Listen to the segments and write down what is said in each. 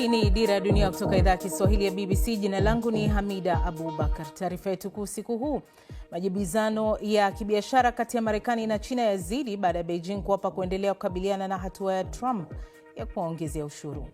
Hii ni Dira ya Dunia kutoka idhaa ya Kiswahili ya BBC. Jina langu ni Hamida Abubakar. Taarifa yetu kuu usiku huu: majibizano ya kibiashara kati ya Marekani na China yazidi baada ya Beijing kuapa kuendelea kukabiliana na hatua ya Trump ya kuwaongezea ushuru.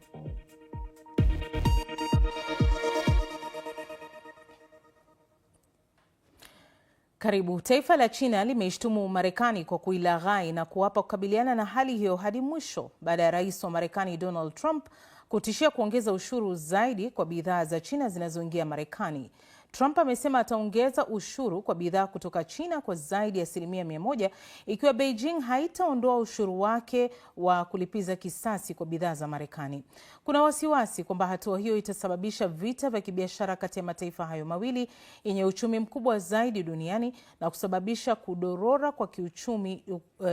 Karibu. Taifa la China limeishtumu Marekani kwa kuilaghai na kuapa kukabiliana na hali hiyo hadi mwisho baada ya rais wa Marekani Donald Trump kutishia kuongeza ushuru zaidi kwa bidhaa za China zinazoingia Marekani. Trump amesema ataongeza ushuru kwa bidhaa kutoka China kwa zaidi ya 100% ikiwa Beijing haitaondoa ushuru wake wa kulipiza kisasi kwa bidhaa za Marekani. Kuna wasiwasi kwamba hatua hiyo itasababisha vita vya kibiashara kati ya mataifa hayo mawili yenye uchumi mkubwa zaidi duniani na kusababisha kudorora kwa kiuchumi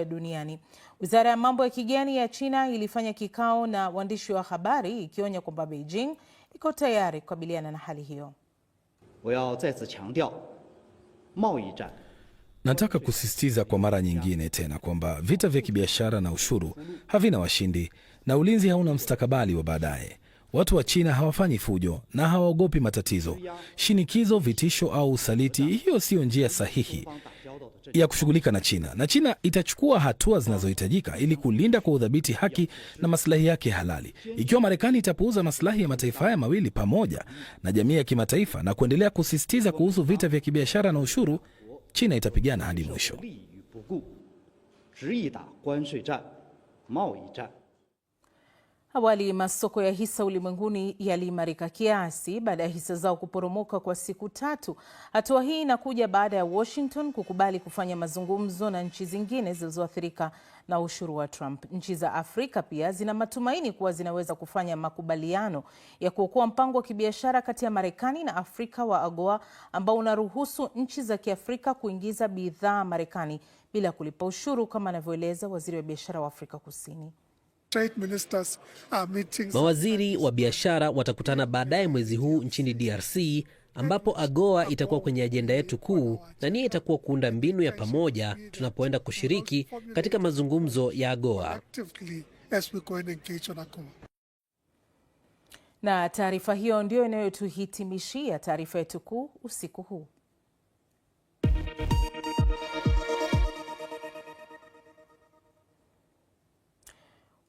duniani. Wizara ya mambo ya kigeni ya China ilifanya kikao na waandishi wa habari ikionya kwamba Beijing iko tayari kukabiliana na hali hiyo. Nataka kusisitiza kwa mara nyingine tena kwamba vita vya kibiashara na ushuru havina washindi na ulinzi hauna mstakabali wa baadaye. Watu wa China hawafanyi fujo na hawaogopi matatizo, shinikizo, vitisho au usaliti. Hiyo siyo njia sahihi ya kushughulika na China, na China itachukua hatua zinazohitajika ili kulinda kwa udhabiti haki na maslahi yake halali. Ikiwa Marekani itapuuza maslahi ya mataifa haya mawili pamoja na jamii ya kimataifa na kuendelea kusisitiza kuhusu vita vya kibiashara na ushuru, China itapigana hadi mwisho. Awali masoko ya hisa ulimwenguni yaliimarika kiasi baada ya hisa zao kuporomoka kwa siku tatu. Hatua hii inakuja baada ya Washington kukubali kufanya mazungumzo na nchi zingine zilizoathirika na ushuru wa Trump. Nchi za Afrika pia zina matumaini kuwa zinaweza kufanya makubaliano ya kuokoa mpango wa kibiashara kati ya Marekani na Afrika wa AGOA ambao unaruhusu nchi za Kiafrika kuingiza bidhaa Marekani bila kulipa ushuru, kama anavyoeleza waziri wa biashara wa Afrika Kusini. Mawaziri wa biashara watakutana baadaye mwezi huu nchini DRC ambapo AGOA itakuwa kwenye ajenda yetu kuu na nia itakuwa kuunda mbinu ya pamoja tunapoenda kushiriki katika mazungumzo ya AGOA. Na taarifa hiyo ndiyo inayotuhitimishia taarifa yetu kuu usiku huu.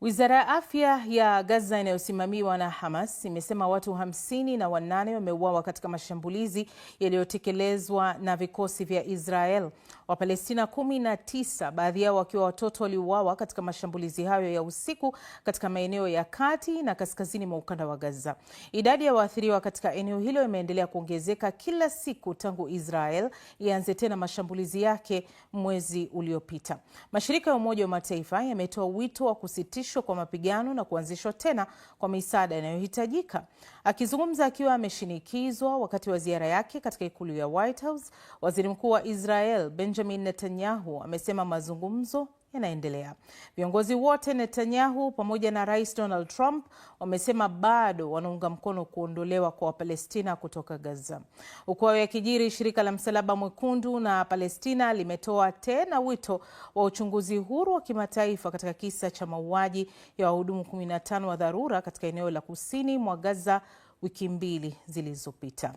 Wizara ya afya ya Gaza inayosimamiwa na Hamas imesema watu 58 wameuawa katika mashambulizi yaliyotekelezwa na vikosi vya Israel. Wapalestina 19, baadhi yao wakiwa watoto, waliuawa katika mashambulizi hayo ya usiku katika maeneo ya kati na kaskazini mwa ukanda wa Gaza. Idadi ya waathiriwa katika eneo hilo imeendelea kuongezeka kila siku tangu Israel ianze tena mashambulizi yake mwezi uliopita. Mashirika ya Umoja wa Mataifa yametoa wito wa kusitishwa kwa mapigano na kuanzishwa tena kwa misaada inayohitajika. Akizungumza akiwa ameshinikizwa wakati wa ziara yake katika ikulu ya White House, Waziri Mkuu wa Israel Benjamin Netanyahu amesema mazungumzo yanaendelea. Viongozi wote Netanyahu pamoja na Rais Donald Trump wamesema bado wanaunga mkono kuondolewa kwa Wapalestina kutoka Gaza. Huku hayo yakijiri, shirika la Msalaba Mwekundu na Palestina limetoa tena wito wa uchunguzi huru wa kimataifa katika kisa cha mauaji ya wahudumu 15 wa dharura katika eneo la kusini mwa Gaza wiki mbili zilizopita.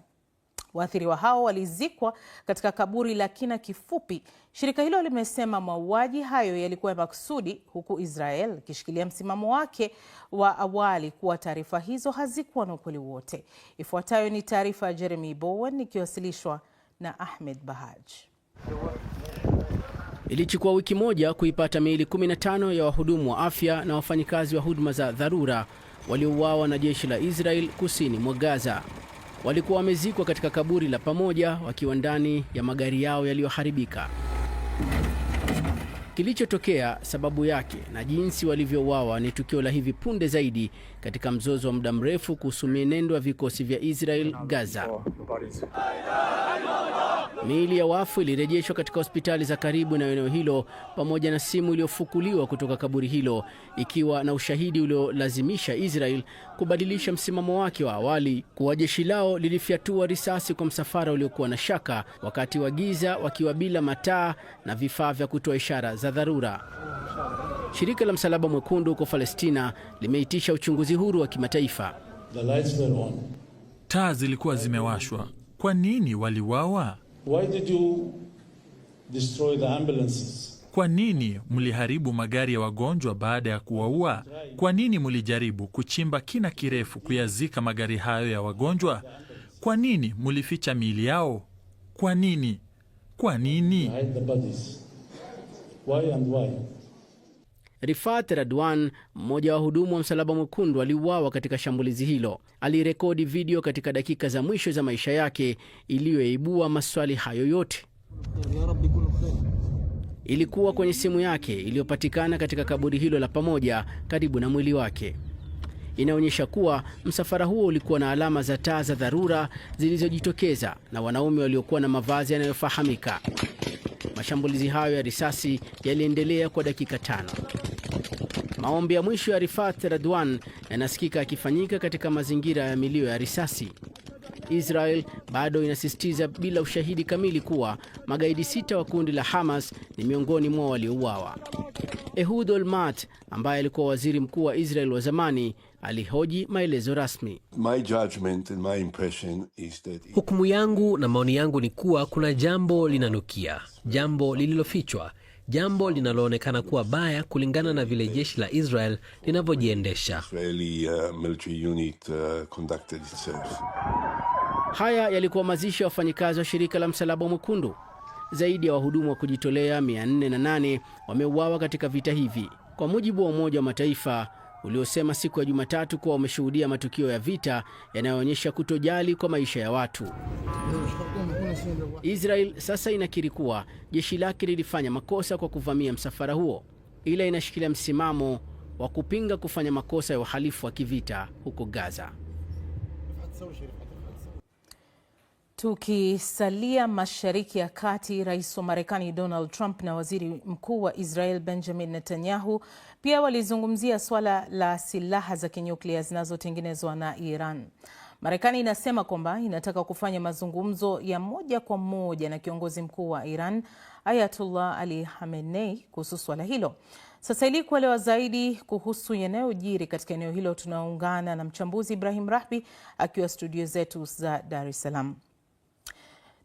Waathiriwa hao walizikwa katika kaburi la kina kifupi. Shirika hilo limesema mauaji hayo yalikuwa ya makusudi, huku Israel ikishikilia msimamo wake wa awali kuwa taarifa hizo hazikuwa na ukweli wote. Ifuatayo ni taarifa ya Jeremy Bowen ikiwasilishwa na Ahmed Bahaj. Ilichukua wiki moja kuipata miili 15 ya wahudumu wa afya na wafanyikazi wa huduma za dharura waliouawa na jeshi la Israel kusini mwa Gaza. Walikuwa wamezikwa katika kaburi la pamoja wakiwa ndani ya magari yao yaliyoharibika. Kilichotokea, sababu yake na jinsi walivyouawa ni tukio la hivi punde zaidi katika mzozo wa muda mrefu kuhusu mienendo ya vikosi vya Israel Gaza. Miili ya wafu ilirejeshwa katika hospitali za karibu na eneo hilo pamoja na simu iliyofukuliwa kutoka kaburi hilo ikiwa na ushahidi uliolazimisha Israel kubadilisha msimamo wake wa awali kuwa jeshi lao lilifyatua risasi kwa msafara uliokuwa na shaka wakati wa giza, wakiwa bila mataa na vifaa vya kutoa ishara za dharura. Shirika la Msalaba Mwekundu huko Palestina limeitisha uchunguzi huru wa kimataifa. The lights were on. Taa zilikuwa zimewashwa. Kwa nini waliuawa? Why did you destroy the ambulances? Kwa nini mliharibu magari ya wagonjwa baada ya kuwaua? Kwa nini mlijaribu kuchimba kina kirefu kuyazika magari hayo ya wagonjwa? Kwa nini mlificha miili yao? Kwa nini? Kwa nini? Hide the bodies. Why and why? Rifat Radwan, mmoja wa wahudumu wa Msalaba Mwekundu, aliuawa katika shambulizi hilo. Alirekodi video katika dakika za mwisho za maisha yake iliyoibua maswali hayo yote. Ilikuwa kwenye simu yake iliyopatikana katika kaburi hilo la pamoja karibu na mwili wake. Inaonyesha kuwa msafara huo ulikuwa na alama za taa za dharura zilizojitokeza na wanaume waliokuwa na mavazi yanayofahamika. Mashambulizi hayo ya risasi yaliendelea kwa dakika 5. Maombi ya mwisho ya Rifat Radwan yanasikika akifanyika katika mazingira ya milio ya risasi. Israel bado inasisitiza bila ushahidi kamili kuwa magaidi 6 wa kundi la Hamas ni miongoni mwa waliouawa. Ehud Olmert ambaye alikuwa waziri mkuu wa Israel wa zamani alihoji maelezo rasmi. My judgment and my impression is that Hukumu yangu na maoni yangu ni kuwa kuna jambo linanukia, jambo lililofichwa, jambo linaloonekana kuwa baya kulingana na vile jeshi la Israel linavyojiendesha. Israeli military unit conducted itself. Haya yalikuwa mazishi ya wafanyikazi wa shirika la Msalaba Mwekundu. Zaidi ya wahudumu wa kujitolea 408 wameuawa katika vita hivi, kwa mujibu wa Umoja wa Mataifa uliosema siku ya Jumatatu kuwa wameshuhudia matukio ya vita yanayoonyesha kutojali kwa maisha ya watu. Israel sasa inakiri kuwa jeshi lake lilifanya makosa kwa kuvamia msafara huo, ila inashikilia msimamo wa kupinga kufanya makosa ya uhalifu wa kivita huko Gaza. Tukisalia Mashariki ya Kati, Rais wa Marekani Donald Trump na Waziri Mkuu wa Israel Benjamin Netanyahu pia walizungumzia swala la silaha za kinyuklia zinazotengenezwa na Iran. Marekani inasema kwamba inataka kufanya mazungumzo ya moja kwa moja na kiongozi mkuu wa Iran Ayatollah Ali Khamenei kuhusu swala hilo. Sasa ili kuelewa zaidi kuhusu yanayojiri katika eneo hilo, tunaungana na mchambuzi Ibrahim Rahbi akiwa studio zetu za Dar es Salaam.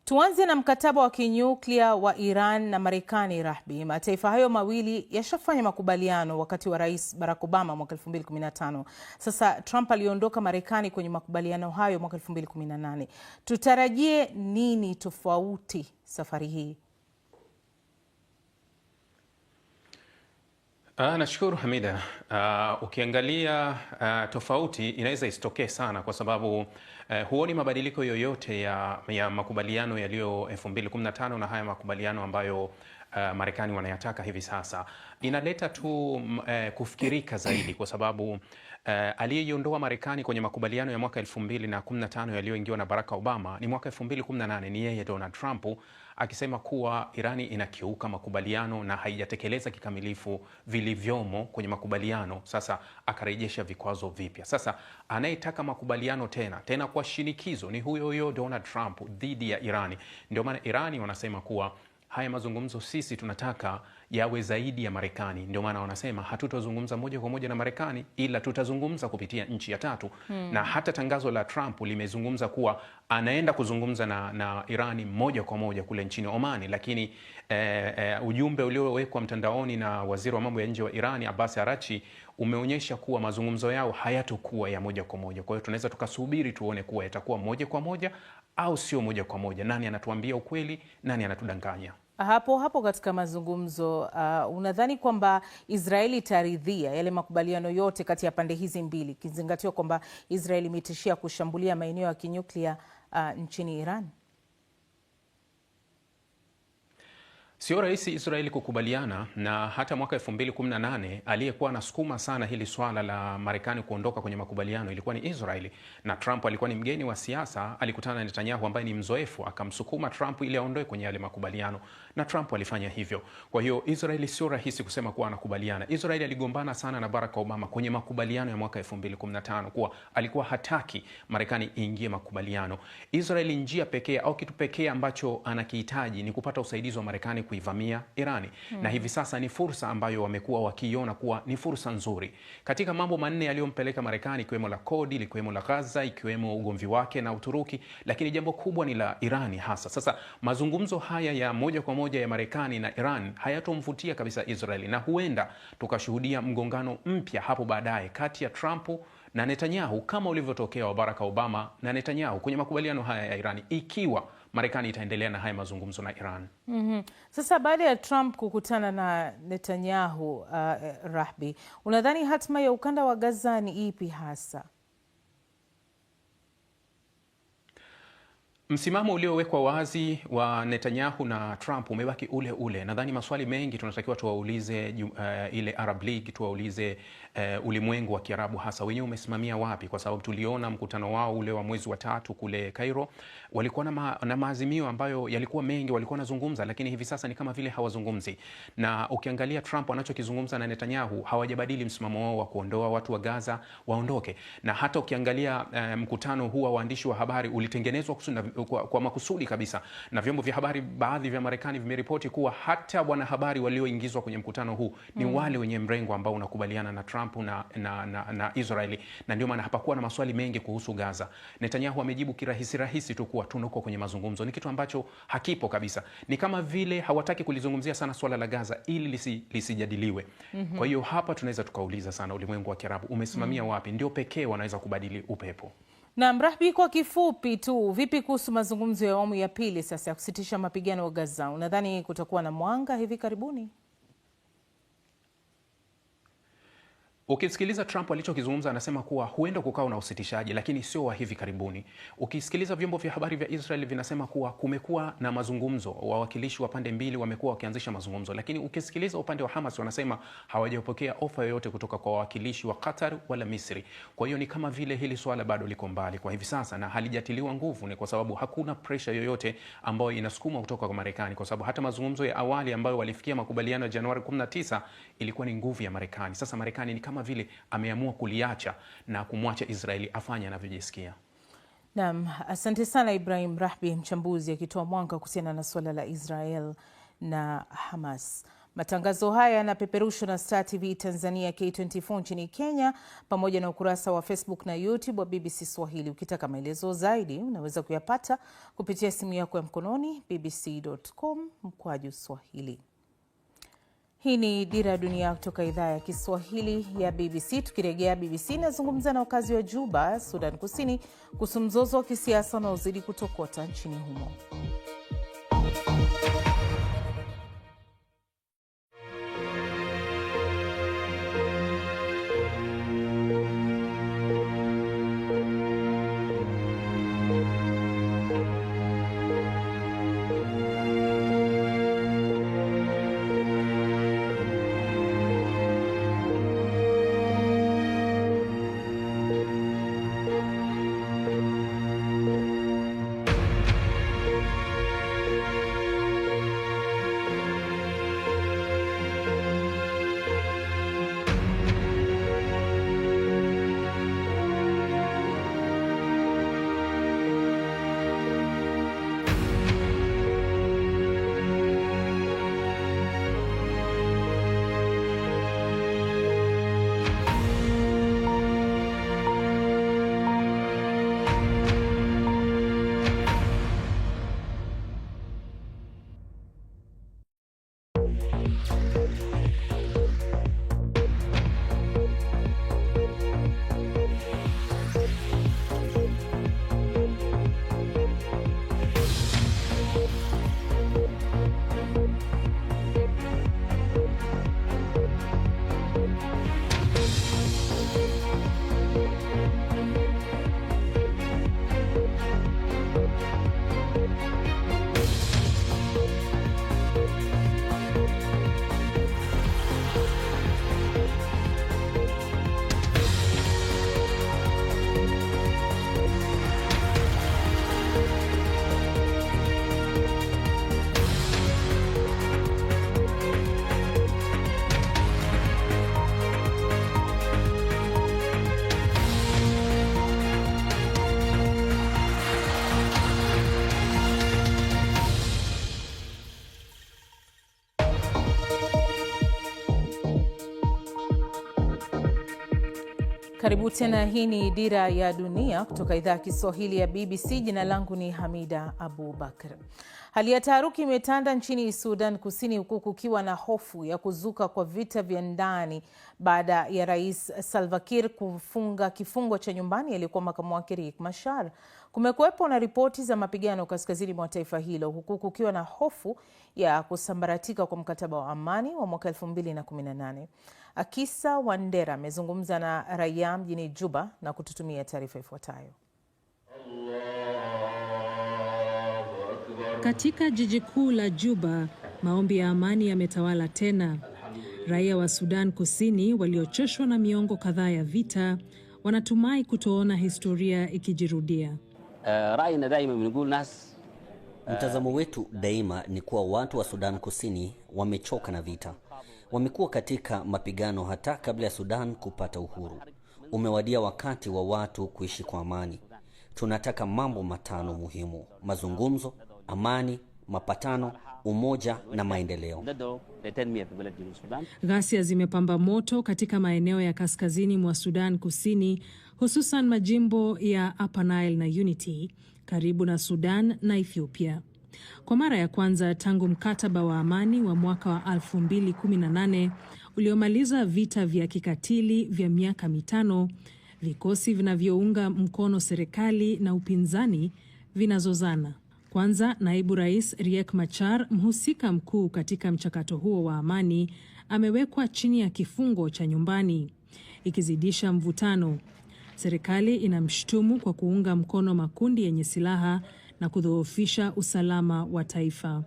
Tuanze na mkataba wa kinyuklia wa Iran na Marekani. Rahbi, mataifa hayo mawili yashafanya makubaliano wakati wa Rais Barack Obama mwaka 2015. Sasa Trump aliondoka Marekani kwenye makubaliano hayo mwaka 2018. Tutarajie nini tofauti safari hii? Nashukuru Hamida. Ukiangalia tofauti inaweza isitokee sana kwa sababu huoni mabadiliko yoyote ya makubaliano yaliyo 2015 na haya makubaliano ambayo Marekani wanayataka hivi sasa. Inaleta tu kufikirika zaidi kwa sababu aliyeiondoa Marekani kwenye makubaliano ya mwaka 2015 yaliyoingiwa na Barack Obama ni mwaka 2018, ni yeye Donald Trump akisema kuwa Irani inakiuka makubaliano na haijatekeleza kikamilifu vilivyomo kwenye makubaliano. Sasa akarejesha vikwazo vipya. Sasa anayetaka makubaliano tena kwa shinikizo ni huyo huyo Donald Trump dhidi ya Irani. Ndio maana Irani wanasema kuwa haya mazungumzo sisi tunataka yawe zaidi ya Marekani. Ndio maana wanasema hatutazungumza moja kwa moja na Marekani, ila tutazungumza kupitia nchi ya tatu. Na hata tangazo la Trump limezungumza kuwa anaenda kuzungumza na Irani moja kwa moja kule nchini Omani, lakini ujumbe uliowekwa mtandaoni na waziri wa mambo ya nje wa Irani Abbas Arachi umeonyesha kuwa mazungumzo yao hayatokuwa ya moja kwa moja. Kwa hiyo tunaweza tukasubiri tuone kuwa yatakuwa moja kwa moja au sio moja kwa moja. Nani anatuambia ukweli, nani anatudanganya? Hapo hapo katika mazungumzo, unadhani kwamba Israeli itaridhia yale makubaliano yote kati ya pande hizi mbili, ikizingatiwa kwamba Israeli imetishia kushambulia maeneo ya kinyuklia nchini Iran? Sio rahisi Israeli kukubaliana, na hata mwaka 2018 aliyekuwa anasukuma sana hili swala la Marekani kuondoka kwenye makubaliano ilikuwa ni Israeli, na Trump alikuwa ni mgeni wa siasa, alikutana na Netanyahu ambaye ni mzoefu, akamsukuma Trump ili aondoe kwenye yale makubaliano, na Trump alifanya hivyo. Kwa hiyo Israeli sio rahisi kusema kuwa anakubaliana. Israeli aligombana sana na Barack Obama kwenye makubaliano ya mwaka 2015 kuwa alikuwa hataki Marekani iingie makubaliano. Israeli njia pekee au kitu pekee ambacho anakihitaji ni kupata usaidizi wa Marekani kuivamia Irani. Na hivi sasa ni fursa ambayo wamekuwa wakiiona kuwa ni fursa nzuri. Katika mambo manne yaliyompeleka Marekani, ikiwemo la kodi, likiwemo la Gaza, ikiwemo ugomvi wake na Uturuki, lakini jambo kubwa ni la Irani hasa. Sasa mazungumzo haya ya moja kwa moja ya Marekani na Iran hayatomvutia kabisa Israeli, na huenda tukashuhudia mgongano mpya hapo baadaye kati ya Trump na Netanyahu kama ulivyotokea wa Barack Obama na Netanyahu kwenye makubaliano haya ya Irani, ikiwa Marekani itaendelea na haya mazungumzo na Iran. Sasa baada ya Trump kukutana na Netanyahu, Rahbi, unadhani hatma ya ukanda wa Gaza ni ipi hasa? Msimamo uliowekwa wazi wa Netanyahu na Trump umebaki ule ule. Nadhani maswali mengi tunatakiwa tuwaulize ile Arab League, tuwaulize ulimwengu wa Kiarabu hasa wenyewe umesimamia wapi, kwa sababu tuliona mkutano wao ule wa mwezi wa tatu kule Cairo, walikuwa na maazimio ambayo yalikuwa mengi, walikuwa wanazungumza, lakini hivi sasa ni kama vile hawazungumzi. Na ukiangalia Trump anachokizungumza na Netanyahu, hawajabadili msimamo wao wa kuondoa watu wa Gaza waondoke. Na hata ukiangalia mkutano huu wa waandishi wa habari ulitengenezwa kwa makusudi kabisa, na vyombo vya habari baadhi vya Marekani vimeripoti kuwa hata wanahabari walioingizwa kwenye mkutano huu ni wale wenye mrengo ambao unakubaliana na Trump na Israeli, na ndio maana hapakuwa na maswali mengi kuhusu Gaza. Netanyahu amejibu kirahisi rahisi tu kuwa tuko kwenye mazungumzo, ni kitu ambacho hakipo kabisa. Ni kama vile hawataki kulizungumzia sana swala la Gaza ili lisijadiliwe. Kwa hiyo hapa tunaweza tukauliza sana ulimwengu wa Kiarabu umesimamia wapi? Ndio pekee wanaweza kubadili upepo. Na Rahbi, kwa kifupi tu, vipi kuhusu mazungumzo ya awamu ya pili sasa ya kusitisha mapigano Gaza? Unadhani kutakuwa na mwanga hivi karibuni? Ukisikiliza Trump alichokizungumza, anasema kuwa huenda kukawa na usitishaji, lakini sio wa hivi karibuni. Ukisikiliza vyombo vya habari vya Israel vinasema kuwa kumekuwa na mazungumzo, wawakilishi wa pande mbili wamekuwa wakianzisha mazungumzo, lakini ukisikiliza upande wa Hamas wanasema hawajapokea ofa yoyote kutoka kwa wawakilishi wa Qatar wala Misri. Kwa hiyo ni kama vile hili swala bado liko mbali kwa hivi sasa na halijatiliwa nguvu, ni kwa sababu hakuna pressure yoyote ambayo inasukumwa kutoka kwa Marekani, kwa sababu hata mazungumzo ya awali ambayo walifikia makubaliano ya Januari 19 ilikuwa ni nguvu ya Marekani. Sasa Marekani ni kama vile ameamua kuliacha na kumwacha Israeli afanye anavyojisikia. Naam, asante sana Ibrahim Rahbi, mchambuzi akitoa mwanga kuhusiana na suala la Israel na Hamas. Matangazo haya yanapeperushwa na Star TV Tanzania, K24 nchini Kenya, pamoja na ukurasa wa Facebook na YouTube wa BBC Swahili. Ukitaka maelezo zaidi unaweza kuyapata kupitia simu yako ya mkononi bbc.com/Swahili. Hii ni Dira ya Dunia kutoka idhaa ya Kiswahili ya BBC. Tukirejea BBC inazungumza na wakazi wa Juba, Sudan Kusini, kuhusu mzozo wa kisiasa unaozidi kutokota nchini humo. Karibu tena. Hii ni Dira ya Dunia kutoka idhaa ya Kiswahili ya BBC. Jina langu ni Hamida Abubakar. Hali ya taharuki imetanda nchini Sudan Kusini, huku kukiwa na hofu ya kuzuka kwa vita vya ndani baada ya Rais Salva Kiir kufunga kifungo cha nyumbani aliyekuwa makamu wake Riek Machar. Kumekuwepo na ripoti za mapigano kaskazini mwa taifa hilo, huku kukiwa na hofu ya kusambaratika kwa mkataba wa amani wa mwaka 2018. Akisa Wandera amezungumza na raia mjini Juba na kututumia taarifa ifuatayo. Katika jiji kuu la Juba, maombi ya amani yametawala tena. Raia wa Sudan Kusini waliochoshwa na miongo kadhaa ya vita wanatumai kutoona historia ikijirudia. Mtazamo wetu daima ni kuwa watu wa Sudan Kusini wamechoka na vita. Wamekuwa katika mapigano hata kabla ya Sudan kupata uhuru. Umewadia wakati wa watu kuishi kwa amani. Tunataka mambo matano muhimu: mazungumzo, amani, mapatano, umoja na maendeleo. Ghasia zimepamba moto katika maeneo ya kaskazini mwa Sudan Kusini, hususan majimbo ya Upper Nile na Unity karibu na Sudan na Ethiopia. Kwa mara ya kwanza tangu mkataba wa amani wa mwaka wa 2018 uliomaliza vita vya kikatili vya miaka mitano, vikosi vinavyounga mkono serikali na upinzani vinazozana. Kwanza, naibu rais Riek Machar, mhusika mkuu katika mchakato huo wa amani, amewekwa chini ya kifungo cha nyumbani, ikizidisha mvutano. Serikali inamshutumu kwa kuunga mkono makundi yenye silaha na kudhoofisha usalama wa taifa.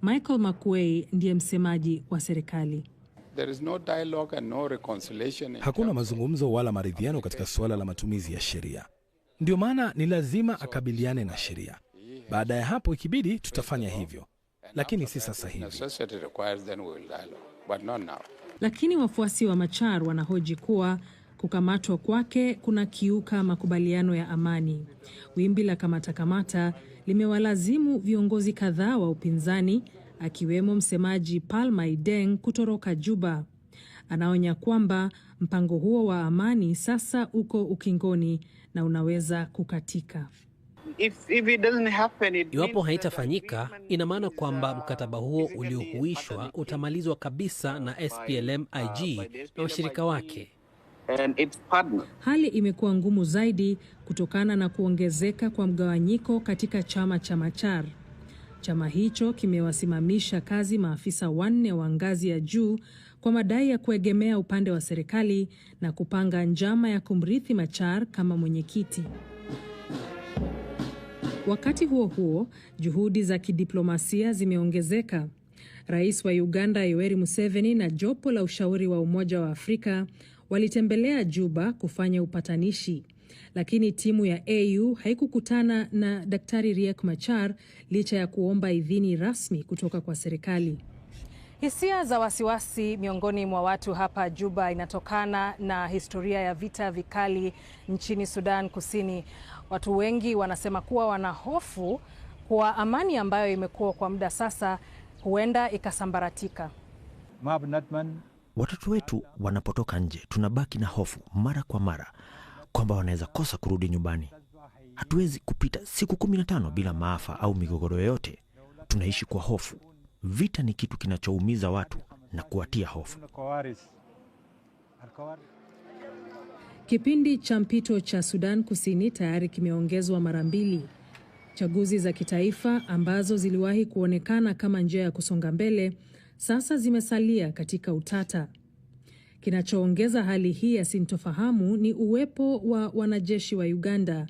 Michael Makuei ndiye msemaji wa serikali. There is no dialogue and no reconciliation in Hakuna mazungumzo wala maridhiano katika suala la matumizi ya sheria. Ndio maana ni lazima akabiliane na sheria. Baada ya hapo, ikibidi, tutafanya hivyo, lakini si sasa hivi. Necessity requires, then we will dialogue, but not now. Lakini wafuasi wa Machar wanahoji kuwa kukamatwa kwake kuna kiuka makubaliano ya amani. Wimbi la kamata kamata limewalazimu viongozi kadhaa wa upinzani akiwemo msemaji Palma Ideng kutoroka Juba. Anaonya kwamba mpango huo wa amani sasa uko ukingoni na unaweza kukatika. Iwapo haitafanyika, ina maana kwamba mkataba huo uliohuishwa utamalizwa kabisa na SPLM-IG na washirika wake. Hali imekuwa ngumu zaidi kutokana na kuongezeka kwa mgawanyiko katika chama cha Machar. Chama hicho kimewasimamisha kazi maafisa wanne wa ngazi ya juu kwa madai ya kuegemea upande wa serikali na kupanga njama ya kumrithi Machar kama mwenyekiti. Wakati huo huo, juhudi za kidiplomasia zimeongezeka. Rais wa Uganda Yoweri Museveni na jopo la ushauri wa Umoja wa Afrika walitembelea Juba kufanya upatanishi, lakini timu ya AU haikukutana na Daktari Riek Machar licha ya kuomba idhini rasmi kutoka kwa serikali. Hisia za wasiwasi miongoni mwa watu hapa Juba inatokana na historia ya vita vikali nchini Sudan Kusini. Watu wengi wanasema kuwa wana hofu kuwa amani ambayo imekuwa kwa muda sasa huenda ikasambaratika. Watoto wetu wanapotoka nje, tunabaki na hofu mara kwa mara kwamba wanaweza kosa kurudi nyumbani. Hatuwezi kupita siku 15 bila maafa au migogoro yoyote. Tunaishi kwa hofu. Vita ni kitu kinachoumiza watu na kuwatia hofu. Kipindi cha mpito cha Sudan Kusini tayari kimeongezwa mara mbili. Chaguzi za kitaifa ambazo ziliwahi kuonekana kama njia ya kusonga mbele sasa zimesalia katika utata. Kinachoongeza hali hii ya sintofahamu ni uwepo wa wanajeshi wa Uganda.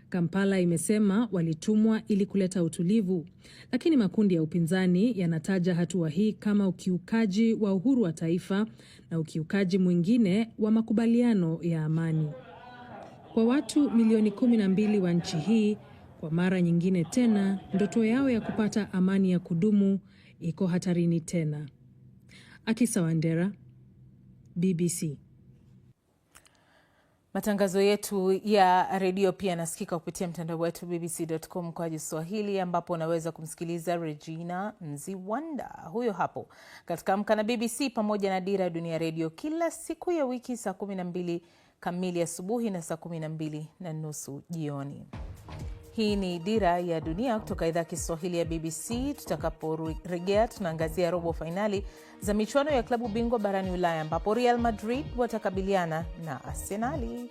Kampala imesema walitumwa ili kuleta utulivu, lakini makundi ya upinzani yanataja hatua hii kama ukiukaji wa uhuru wa taifa na ukiukaji mwingine wa makubaliano ya amani. Kwa watu milioni 12 wa nchi hii, kwa mara nyingine tena, ndoto yao ya kupata amani ya kudumu iko hatarini tena. Akisa Wandera, BBC. Matangazo yetu ya redio pia yanasikika kupitia mtandao wetu bbc.com kwa Swahili, ambapo unaweza kumsikiliza Regina Mziwanda huyo hapo katika Amka na BBC pamoja na Dira ya Dunia Redio kila siku ya wiki saa 12 kamili asubuhi na saa 12:30 jioni. Hii ni Dira ya Dunia kutoka idhaa ya Kiswahili ya BBC. Tutakaporejea tunaangazia robo fainali za michuano ya klabu bingwa barani Ulaya ambapo Real Madrid watakabiliana na Arsenali.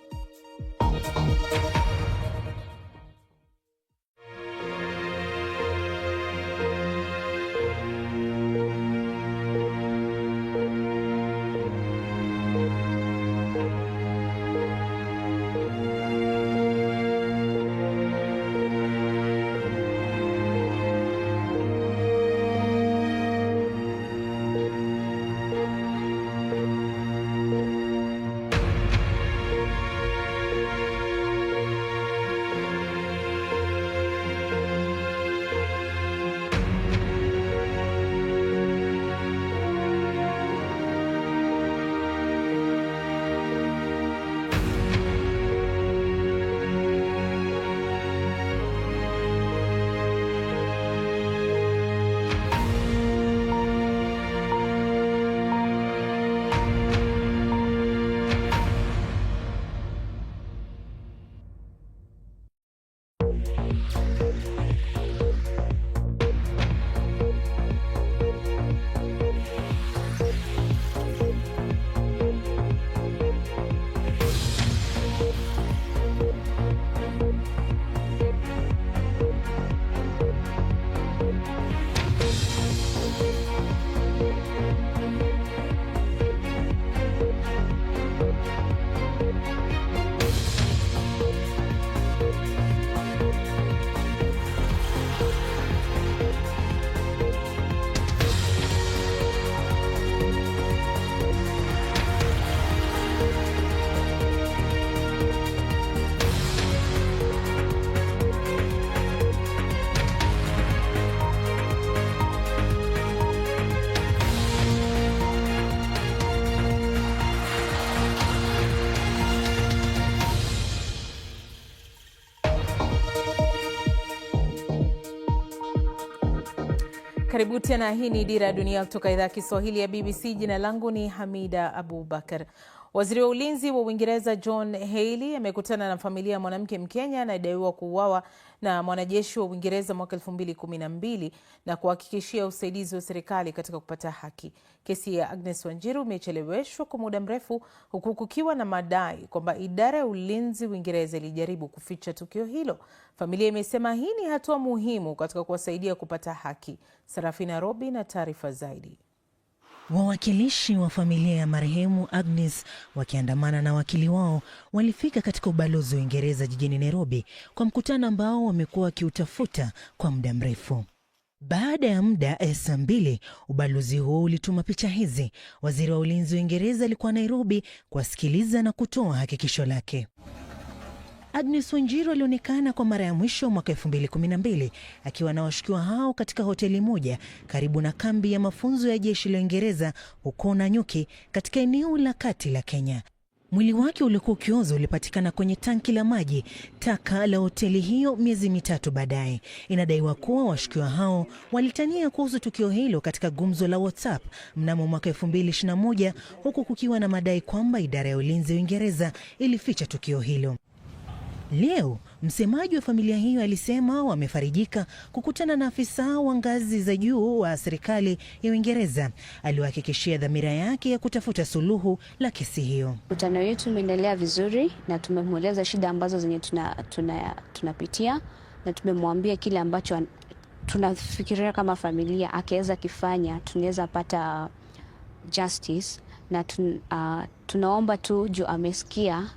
Karibu tena. Hii ni Dira ya Dunia kutoka idhaa ya Kiswahili ya BBC. Jina langu ni Hamida Abubakar. Waziri wa ulinzi wa Uingereza John Healey amekutana na familia ya mwanamke Mkenya anayedaiwa kuuawa na mwanajeshi wa Uingereza mwaka 2012 na kuhakikishia usaidizi wa serikali katika kupata haki. Kesi ya Agnes Wanjiru imecheleweshwa kwa muda mrefu huku kukiwa na madai kwamba idara ya ulinzi Uingereza ilijaribu kuficha tukio hilo. Familia imesema hii ni hatua muhimu katika kuwasaidia kupata haki. Sarafina Robi na taarifa zaidi. Wawakilishi wa familia ya marehemu Agnes wakiandamana na wakili wao walifika katika ubalozi wa Uingereza jijini Nairobi kwa mkutano ambao wamekuwa wakiutafuta kwa muda mrefu. Baada ya muda ya saa 2, ubalozi huo ulituma picha hizi. Waziri wa ulinzi wa Uingereza alikuwa Nairobi kuwasikiliza na kutoa hakikisho lake. Agnes Wanjiru alionekana kwa mara ya mwisho mwaka 2012 akiwa na washukiwa hao katika hoteli moja karibu na kambi ya mafunzo ya jeshi la Uingereza huko Nanyuki katika eneo la kati la Kenya. Mwili wake uliokuwa ukioza ulipatikana kwenye tanki la maji taka la hoteli hiyo miezi 3 baadaye. Inadaiwa kuwa washukiwa hao walitania kuhusu tukio hilo katika gumzo la WhatsApp mnamo mwaka 2021, huku kukiwa na madai kwamba idara ya ulinzi ya Uingereza ilificha tukio hilo. Leo msemaji wa familia hiyo alisema wamefarijika kukutana na afisa wa ngazi za juu wa serikali ya Uingereza aliyohakikishia dhamira yake ya kutafuta suluhu la kesi hiyo. Mkutano wetu umeendelea vizuri na tumemweleza shida ambazo zenye tunapitia na tumemwambia kile ambacho tunafikiria kama familia akiweza kifanya tunaweza pata justice na tunaomba tu juu amesikia,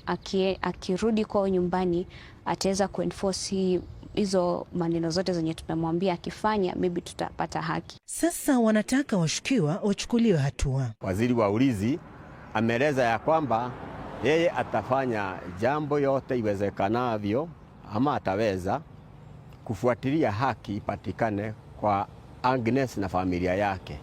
akirudi kwao nyumbani ataweza kuenforce hizo maneno zote zenye tumemwambia, akifanya maybe tutapata haki. Sasa wanataka washukiwa wachukuliwe hatua. Waziri wa ulinzi ameeleza ya kwamba yeye atafanya jambo yote iwezekanavyo ama ataweza kufuatilia haki ipatikane kwa Agnes na familia yake.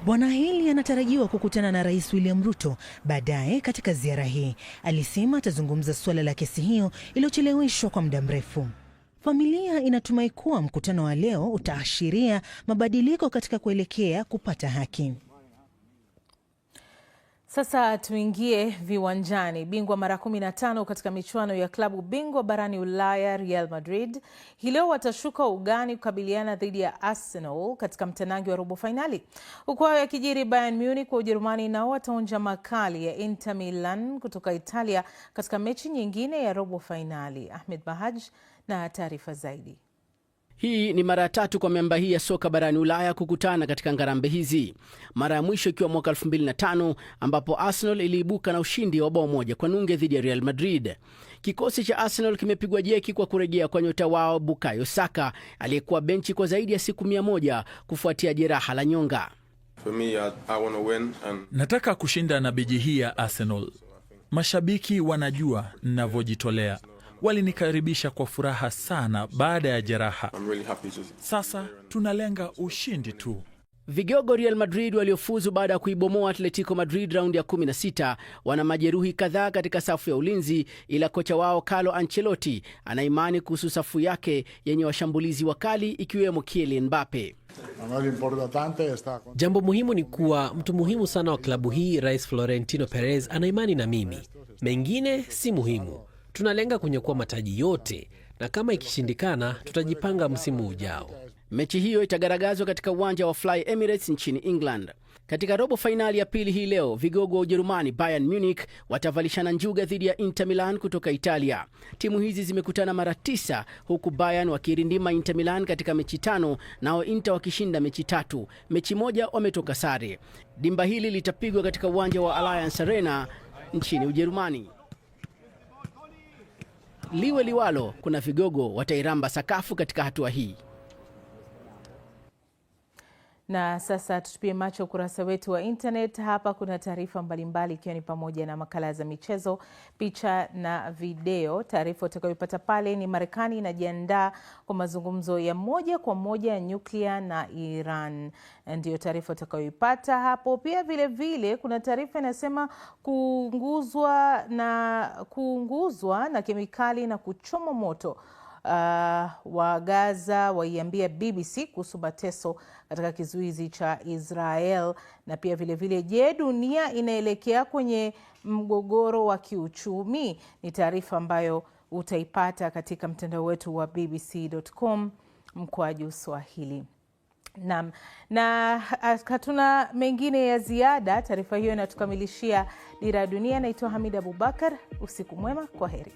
Bwana Healey anatarajiwa kukutana na Rais William Ruto baadaye katika ziara hii. Alisema atazungumza suala la kesi hiyo iliyocheleweshwa kwa muda mrefu. Familia inatumai kuwa mkutano wa leo utaashiria mabadiliko katika kuelekea kupata haki. Sasa tuingie viwanjani. Bingwa mara 15 katika michuano ya klabu bingwa barani Ulaya, Real Madrid hii leo watashuka ugani kukabiliana dhidi ya Arsenal katika mtanangi wa robo fainali. Huku hayo yakijiri, Bayern Munich wa Ujerumani nao wataonja makali ya Inter Milan kutoka Italia katika mechi nyingine ya robo fainali. Ahmed Bahaj na taarifa zaidi. Hii ni mara ya tatu kwa miamba hii ya soka barani Ulaya kukutana katika ngarambe hizi, mara ya mwisho ikiwa mwaka 2005 ambapo Arsenal iliibuka na ushindi wa bao 1-0 dhidi ya Real Madrid. Kikosi cha Arsenal kimepigwa jeki kwa kurejea kwa nyota wao Bukayo Saka aliyekuwa benchi kwa zaidi ya siku 100 kufuatia jeraha la nyonga. For me, I want to win and Nataka kushinda na biji hii ya Arsenal. Mashabiki wanajua ninavyojitolea, walinikaribisha kwa furaha sana baada ya jeraha. I'm really happy to Sasa tunalenga ushindi tu. Vigogo Real Madrid waliofuzu baada ya kuibomoa Atletico Madrid raundi ya 16 wana majeruhi kadhaa katika safu ya ulinzi, ila kocha wao Carlo Ancelotti ana imani kuhusu safu yake yenye washambulizi wakali ikiwemo Kylian Mbappe. Jambo muhimu ni kuwa mtu muhimu sana wa klabu hii, Rais Florentino Perez, ana imani na mimi. Mengine si muhimu. Tunalenga kunyakua mataji yote, na kama ikishindikana, tutajipanga msimu ujao. Mechi hiyo itagaragazwa katika uwanja wa Fly Emirates nchini England. Katika robo fainali ya pili hii leo, vigogo wa Ujerumani Bayern Munich watavalishana njuga dhidi ya Inter Milan kutoka Italia. Timu hizi zimekutana mara 9 huku Bayern wakirindima Inter Milan katika mechi 5, nao Inter wakishinda mechi 3, mechi 1 wametoka sare. Dimba hili litapigwa katika uwanja wa Allianz Arena nchini Ujerumani. Liwe liwalo, kuna vigogo watairamba sakafu katika hatua hii. Na sasa tutupie macho ukurasa wetu wa internet. Hapa kuna taarifa mbalimbali ikiwa ni pamoja na makala za michezo, picha na video. Taarifa utakayopata pale ni Marekani inajiandaa kwa mazungumzo ya moja kwa moja ya nyuklia na Iran, ndiyo taarifa utakayoipata hapo. Pia vile vile kuna taarifa inasema kuunguzwa na kemikali na kuchoma moto wa Gaza waiambia BBC kuhusu mateso katika kizuizi cha Israel. Na pia vile vile, je, dunia inaelekea kwenye mgogoro wa kiuchumi? Ni taarifa ambayo utaipata katika mtandao wetu wa bbc.com /Swahili. Naam, na hatuna mengine ya ziada. Taarifa hiyo inatukamilishia Dira ya Dunia. Naitwa Hamida Abubakar. Usiku mwema, kwa heri.